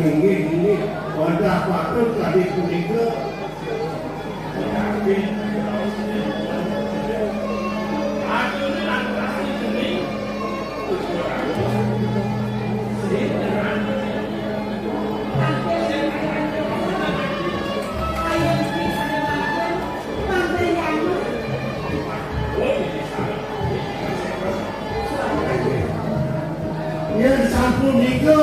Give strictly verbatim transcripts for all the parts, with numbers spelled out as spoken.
Inggih, inggih. Wajah patut kadi punika. Yen sapunika,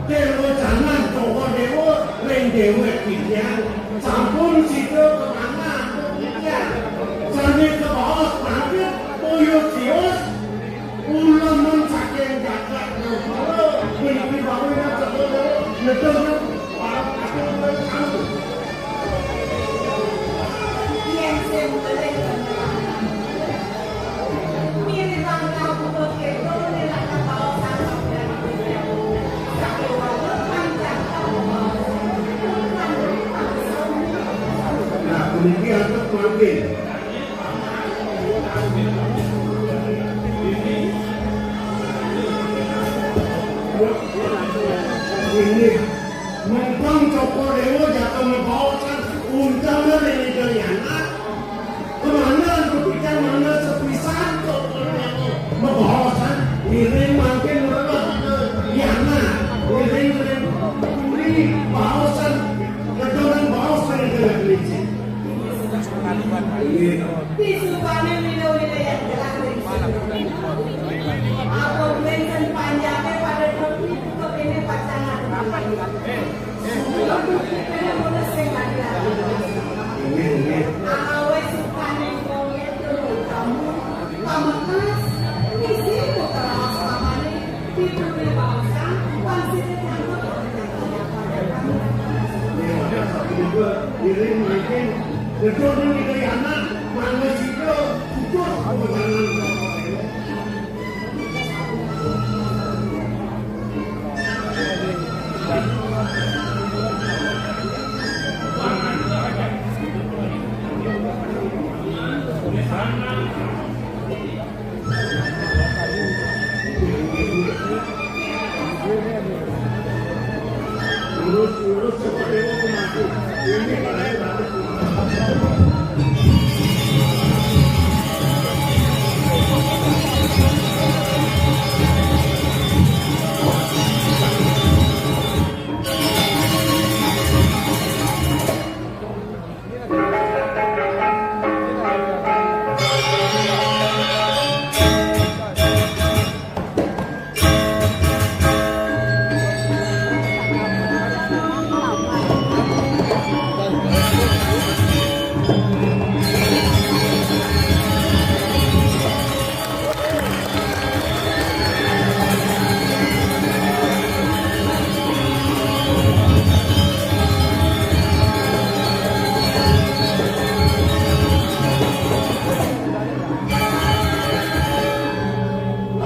Déwa Janan Cokor Déwa ring déwék titiang sampun sida kemangan titiang. Sané kabaos mangkin toya sios uleman saking jagat Nagara. Puniki bapa ing Cokor Déwa nedeng para patut. Nah, puniki antuk mangkin. Inggih. Mengkon Cokor Déwa jaka mabaosan untané ring Ida Hyang Anak. Kemana kepikiran mana sepisan Cokor Déwa mabaosan ngiring mangkin mrene Ida Hyang Anak. Ngiring ring puri baosan, kedonan baosan ring kelinci. Inggih. Disupane wina-wina yang telah. Apa bensin panjangnya pada dua ribu kepene pacangan. Inggih, inggih. Awet sukane wong itu kamu pamekas, misi muka lawas pamane.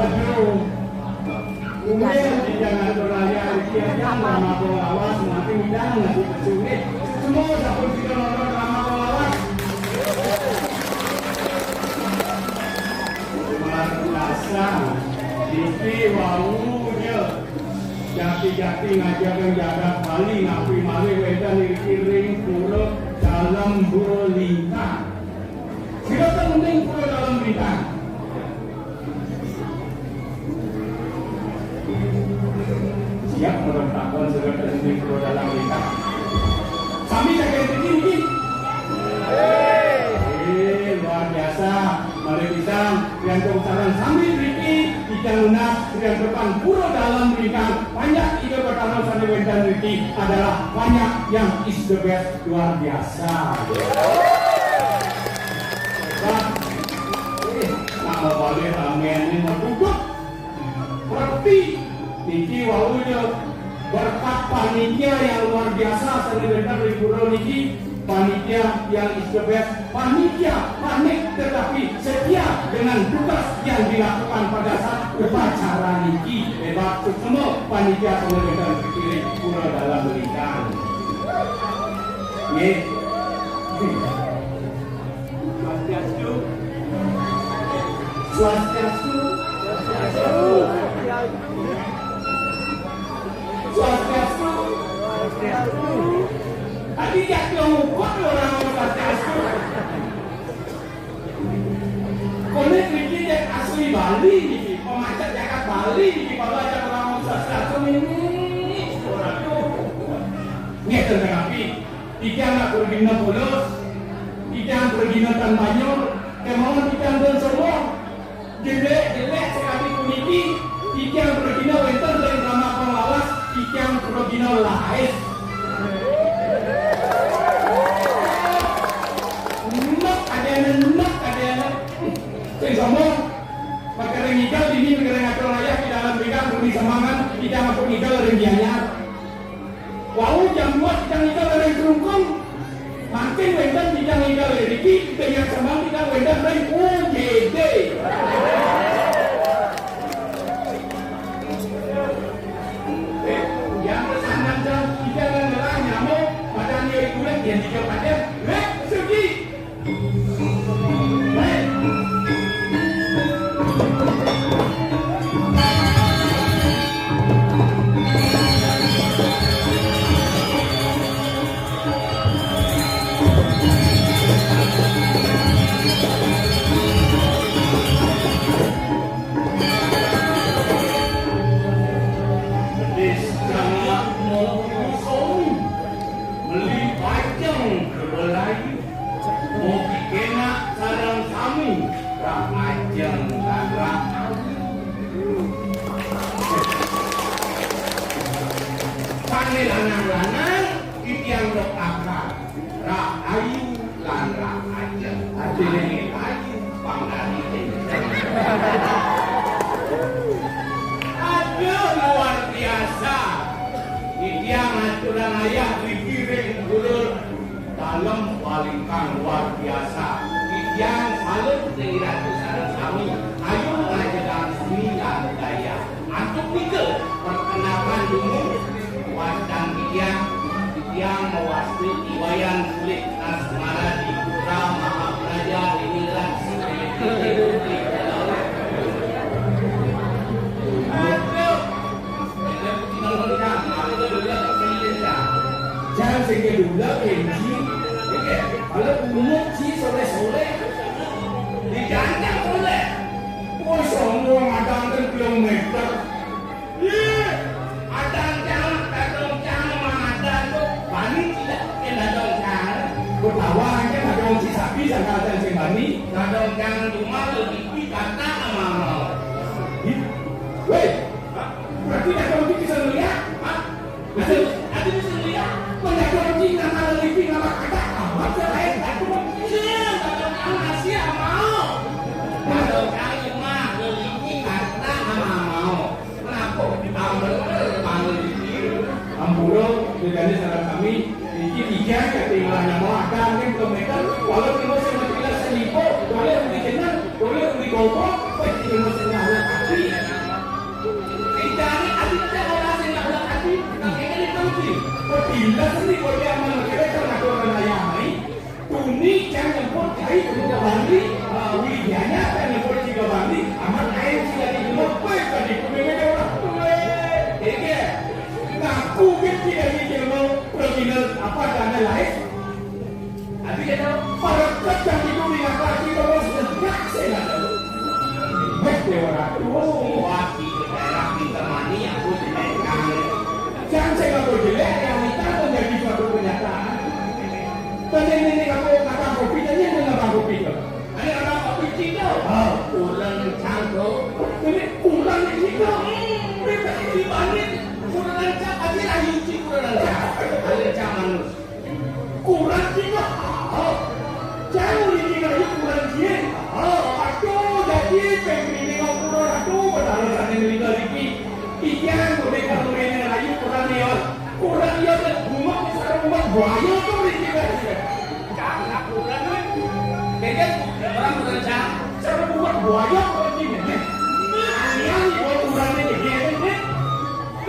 Aduh. Umir di Jalan Raya Riki Ajang Rama Lawas mati udah nggak dikasih. Semua sampun kita nonton Rama Lawas. Luar biasa. Iki wau nya. Jati-jati ngajarkan jagat Bali napi malih wénten ring pura Dalem Lintang. Sira mending pura Dalem Lintang. Siap menurut takon sira mending pura Dalem Lintang. Sami saking mriki niki. Eh, luar biasa. Malih pisan, Trianto Usaran sami mriki, Ida Nunas, Trianto Depan, Pura Dalem Lintang, panjak Ida Betara sané wénten mriki adalah panjak yang is the best, luar biasa. Hebat. Eh, nama balik ramennya mau duduk. Berarti niki wau nya berkat panitia yang luar Biasa sering dengar di guru niki, panitia yang is the best, panitia panik tetapi setia dengan tugas yang dilakukan pada saat upacara niki. Hebat semua panitia sering dengar di guru dalam berikan. Nggih. Swastiastu. Swastiastu. Swastiastu. Tadi jatuh ngukur orang swastiastu. Kulit niki yang asli Bali niki, pemacet jagat Bali niki, kalau ada orang swastiastu ini, orang tuh. Nggih, tetapi Titiang nak pergi na polos, titiang pergi na tan banyu, kemawon titiang dan semua. Jelek-jelek sekali puniki, titiang pergi na wenten dari drama pengawas, titiang pergi na lahis. Enak ada enak, enak ada enak. Sing sombong, perkara ngigal dini, perkara ngatur rayah di dalam bidang demi semangat, titiang ampun ngigal dari biaya. Wau jam dua kita ngigal dari Kelungkung. Mangkin wenten kita ngigal dari Riki, kita ingat sembang kita wenten dari U G D. Eh, yang pesanan jam tiga dan ngelah nyamuk, pada nilai kulit yang tiga pada, eh, sugi. Pedis jangak mau diusung, beli pajeng ke Melayu. Mugi kenak sareng sami, rak ajeng lan rak ayu. Sané lanang-lanang, titiang rok akal, rak ayu lan rak ajeng. Artiné ayu pangdani kenceng. Aduh, luar biasa. Titiang aturan ayah dikiring gulur. Dalem wali kang luar biasa. Titiang salut ring Ratu sareng sami. Ayu ngajegang seni lan budaya. Antuk nika perkenalan dulu. Wastang titiang, titiang mawasta I Wayan Kulit Asmara di Putra Mahapraja Ringiran. Aduh. Jang sing kedula kenji. Kalau umur ji soleh-soleh. Diganjang soleh. Woi, sombong adang kan kilometer. Ih, adang jang, adang jang, adang tuh. Bani tidak kena adang jang. Ketawa aja adang ji sapi, sangka adang sing bani. Adang jang cuma lebih kata sama mau. Ih, woi, Berarti dah kamu bisa melihat, ha? Ada, ada bisa melihat. Mendapat rezeki nama rezeki nama kata amat selain tak cuma kecil, tapi yang masih mau. Kalau kamu mah rezeki kata sama mau. Kenapa? Tambah, tambah rezeki. Ampura, bedanya sareng sami. Iki tiga ketinggalan nama ada mungkin belum meter. Walau kita sudah tidak selipo, boleh beli jenang, boleh beli gombong, boleh kita masih nggak ada hati. Tidak ada hati, kita orang sing nggak ada hati, nggak kayak ini nanti. Bila sendiri boleh aman, kita kan ada orang lain. Tuni kan nyebut cai juga bandi, eh, Widianya kan nyebut juga bandi, aman air sila di rumah, boleh tadi kuning aja orang. Boleh. Jadi, ngaku kan tidak di rumah, pergi apa dana lain. Tapi dia tahu, para kerja itu di apa kita harus negak sih lah. Wes Dewa Ratu, wah, di daerah kita mani aku tidak tahu. Jangan saya nggak boleh jelek, yang kita menjadi suatu kenyataan. Tadi ini kamu kata kopi, tadi ini nggak kopi tuh. Ada kata kopi cinta. Oh, ulang cangkok. Ini ulang cinta. Hmm, bebas dibanding. Kurang ajar, aja lah yuci kurang ajar. Ada zaman. Kurang tiga hal. Jauh ini lagi kurang jin. Oh, aduh, jadi pemimpin kurang, aduh, bertaruh sana meninggal lagi. Tiga, mereka mereka lagi kurang dia. Kurang dia dan bunga Buaya tuh, Riki, Riki. Cang, laporan, weh. Kayaknya orang berencana. Saya buat buaya, Riki, nih. Nah, ini buat ukuran ini, nih, nih.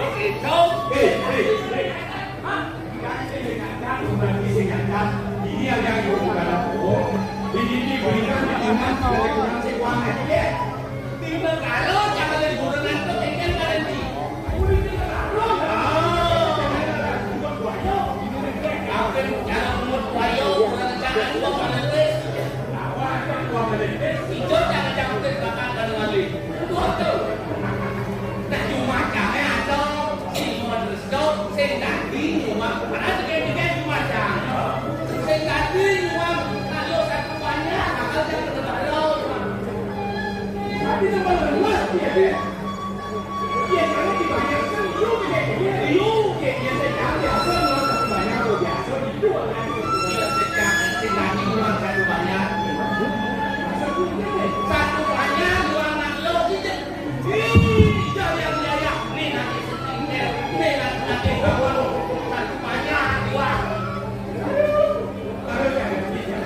Loh, itu. Eh, eh, eh. Hah? Kan saya ingatkan, bukan saya ingatkan. Ini yang, yang bukan aku. Ini diberikan di tangan, dari kurang saya kuat, ya. Tinggal kalau jangan liburan itu, tinggal nanti. Tapi tambah lemas dia, dia. Iya, karena dibayar kan, lu kayak gini, lu kayak biasa aja, apa lu harus bayar, lu biasa gitu, kan? Iya, sejak si Nani uang satu banyak. Satu banyak, uang nak lo gitu. Ih, jangan yang biaya. Nih, nanti setinggal. Nih, nanti, nanti, satu banyak, uang. Terus yang ketiga.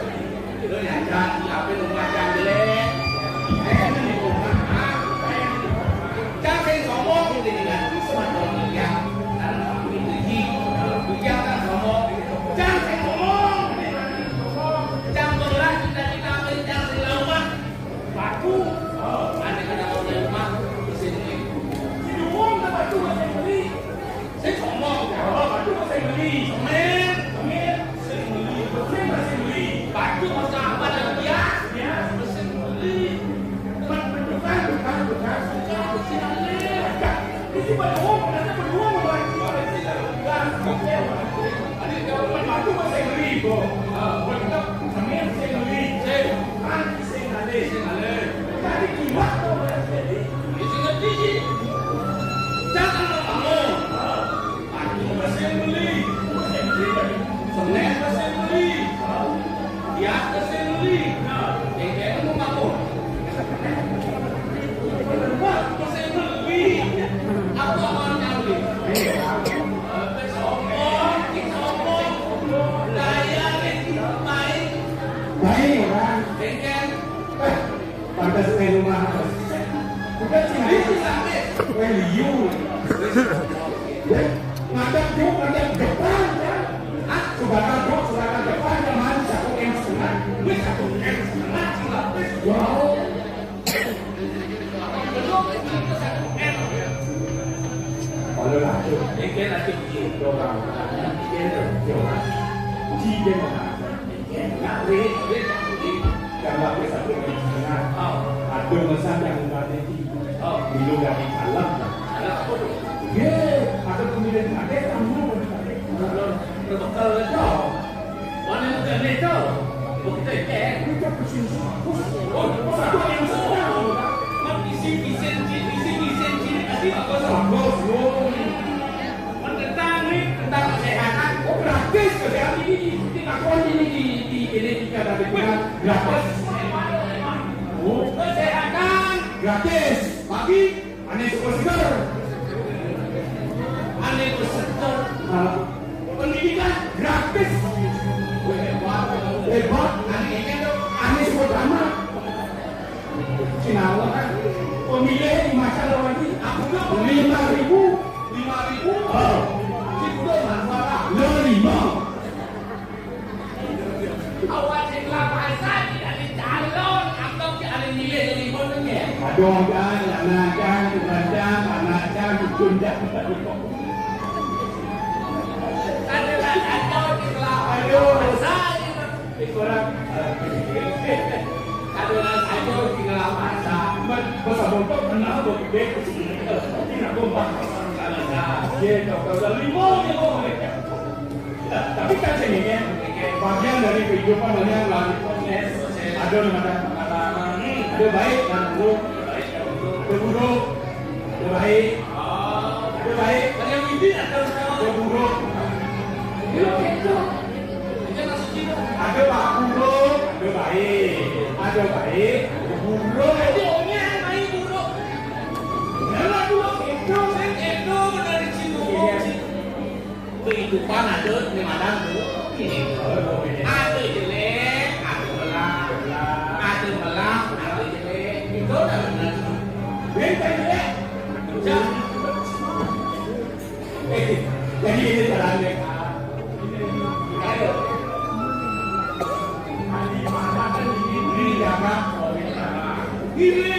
Lu nyajak, siapin rumah yang jelek. Eh, ini rumah, ah, eh, ini rumah. Cang sing sombong, ini dengan Isma dong, iya. Karena aku itu ji, kalau bujang kan sombong. Cang sing sombong, ini dengan sombong. Cang berat, cita-cita apa yang Cang sing lawan? Batu. Oh, ada kena orang rumah, mesin beli. Di rumah, batu, mesin beli. Saya ngomong, kalau batu masih beli. Semen. Semen. Saya beli. Semen masih beli. Batu masih apa dan dia? Ya, masih beli. Bukan, bukan, bukan, bukan. Bukan, bukan. Ini berdua, ternyata berdua mau beli. Bukan, bukan. Ada yang batu masih beli, Bu. Ah, bukan. Semen masih beli. Saya. Kan Sing ngalih, sing ngalih. Tadi kiwat to, Mas. Jadi, ya, sing ngerti sih. Jangan ngomong. Aku mesin beli. Mesin beli. Semen mesin beli. Gas mesin beli. Nah, yang kayak ngomong apa? Wah, mesin beli. Apa orang nyambi? Sombong, sombong. Daya, main. Baik, orang. Bengkel. Eh, pantas main rumah. Bukan sih, ini sih sampai. Weh, liu. Ya, ngadap yuk, ngadap depan, ya. Ah, sebatang yuk, sebatang depan, ya, man, satu M setengah. Weh, satu M setengah, sih, lah, weh. Wow. Kalau lah, tuh, ini kan lagi gitu, orang. Ini kan, tuh, orang. Uji dia, orang. Nggak, Ri, Ri, Ri. Yang pakai satu setengah. Oh. Ada pesan yang nggak ada di. Oh. Dulu nggak di dalam. Ada apa tuh? Ye, ada pemilihan ada tamu. Belum, belum bekal itu. Mana yang udah itu? Bukti, eh. Itu pesen seratus. Oh, satu yang sedang. Kan isi, isi, isi, isi, isi, isi, tadi apa? Seratus, loh. Kan tentang nih, tentang kesehatan. Oh, gratis kesehatan ini di, di takon ini di, di, ini di kata kita gratis. Oh, kesehatan gratis. Bagi ane suka segar. Ane bersetor. Ah, pendidikan gratis. Hebat. Hebat. Ane suka drama. Cinawa kan. Pemilih di masa lalu ini, aku nggak pemilih lima ribu. Lima ribu. Oh. Si kuda manfaat. Lo lima. Awak sing lapasan tidak dicalon, atau tidak ada milih lima tu, ya? Aduh, kan, anak kan, bukan kan, anak kan, cucun kan. Ada lah, ada di kelapa. Aduh. Masa gitu. Ini orang. Ada lah, ada di kelapa. Mas, masa bodoh kenal, bodoh gede. Ini nak kompak. Salah, salah. Dia tahu, tahu, tahu. Lima, lima, lima. Nah, tapi kan sini kan, bagian dari kehidupan banyak lah. Ada yang ada pengalaman, ada baik dan buruk. Ada buruk, ada baik. Ada baik. Ada buruk. Ada pak buruk, ada baik. Ada baik, ada buruk. Ada orang yang baik buruk. Ada dua itu. Itu dari situ. Iya. Pan ada di Madang tu. Ada jelek, ada belah. Ada belah, ada jelek. Itu dah benar. Benteng jelek. Jadi ini jalan mereka. Ayo. Ini jaga. Ini.